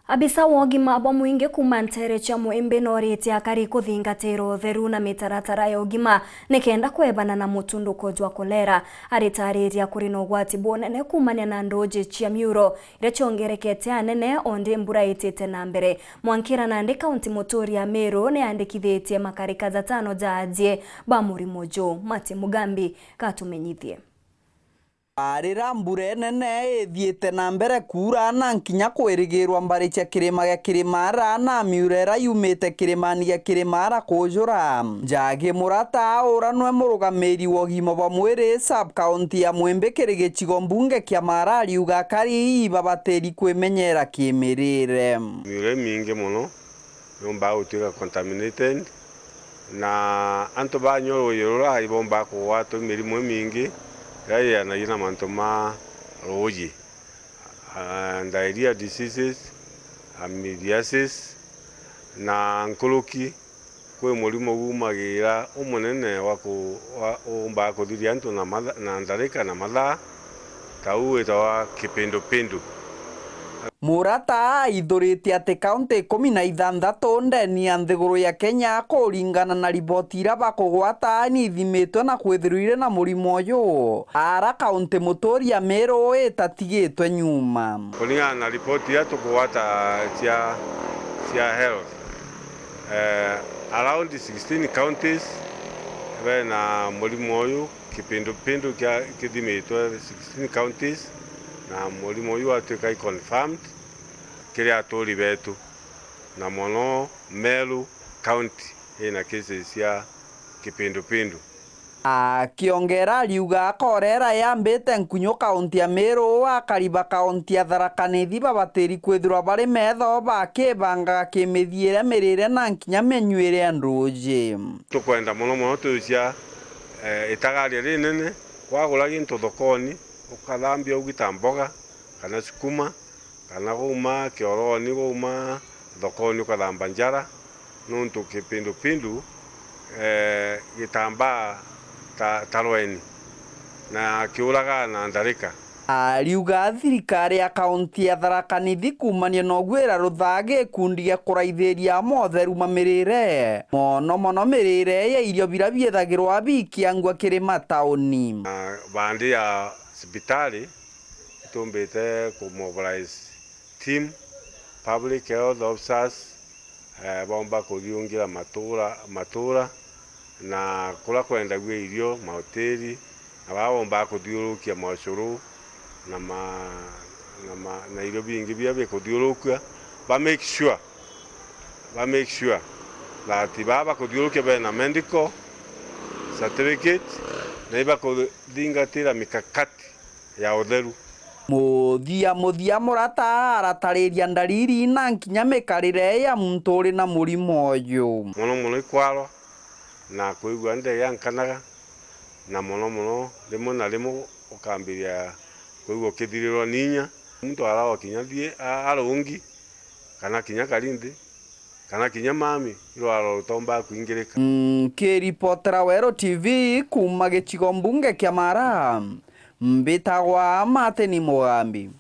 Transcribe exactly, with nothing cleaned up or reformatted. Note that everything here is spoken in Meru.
Abisa wa ugima bwa mwingi kuuma nteere cia Mwimbi nooritie akari kuthingatira utheru na mitaratara ya ugima nikenda kwebana na mutunduko jwa kolera. Aritariria kuri na ugwati bunene kuumania na nduuji cia miuro iria ciongerekete anene o ndi mbura itite na mbere. Mwankira nandi kaunti muturia Meru niandikithitie makarika jatano ja ajie ba murimo juu. Mati Mugambi katumenyithie. Rira mbura inene ithiite na mbere kuura na nkinya kwirigirwa mbari cia kirima gia Kirimara na miura iria yumite kirimani gia Kirimara kujura. Njagi Murata uria nwe murugamiri wa ugima bwa mwiri sub county ya Mwimbi kiri gicigo mbunge kia Mara ariuga akari babatiri kwimenyera kimirire. Miura imingi mono yumbaga gutwika contaminated, na antu banyua ruuji rura ibombaga kugwatwa i mirimu imingi iria yijanagia na mantu ma ruuji, ah, diarrhea diseases, amiliasis, na nkuruki kwi murimo gumagira umunene wa ku-, wa, umbaga kuthiria antu na matha-, na ntharika na mathaa, ta uu witawa kipindupindu. Murata aithurite ati kaunti ikumi na ithanthatu ndeni ya nthiguru ya Kenya, kuringana na riboti iria bakugwata, ni ithimitwe na kwithirwa iri na murimo uyu, ara kaunti muturia Meru itatigitwe nyuma. Kuringana na riboti iria tukugwata cia, cia health, eh, around sixteen counties bena murimo uyu. Kipindupindu kia kithimitwe sixteen counties, na murimo uyu watwika i confirmed kiri aturi betu, na mono Meru County ina cases cia kipindupindu. Akiongera ariuga korera yambite nkunyu kaunti ya Meru, akari ba kaunti ya Tharaka Nithi babatiri kwithirwa bari metho bakibangaga kimithiire, mirire na nkinya minyuire ya nduuji. Tukwenda mono mono tucia eh, itagaria rinene, wagura gintu thokoni, ukathambia ugita mboga, kana sukuma, kana gwauma kioroni, gwauma thokoni ukathamba njara, nuntu kipindupindu, eh, gitambaa ta, ta rweni, na kiuragaa na ntharika. Ariuga thirikari ya kaunti ya Tharaka Nithi kuumania na ugwira ruthaa gikundi gia kuraithiria motheru ma mirire, mono mono mirire ya irio biria biithagirwa bikiangua kiri matauni. Na bandi ya cibitari, itumbite ku mobilize team, public health officers, eh, baumba kuthiungira matura, matura, na kuria kwendagua irio, mahoteli, na baa baumbaga kuthiurukia maucuru na ma-, na ma-, na irio bingi biria bikuthiurukia, ba make sure, ba make sure that baa bakuthiurukia bena medical certificate, na ibakuthingatira mikakati ya utheru. Muthia muthia, Murata aratariria ndariri na nkinya mikarire ya muntu uri na murimo uyu. Mono mono ikwarwa na kwigua nde yankanaga, na mono mono rimwe na rimwe ukambiria kwigua ukithirirwa ni inya. Muntu ararwa kinya thie a-, arungi, kana kinya kari nthi, kana kinya mami, irwaro rutombaga kwingirika. Nkiripotera Weru T V kuuma gicigo mbunge kia Mara, mbitagwa Martin Mugambi.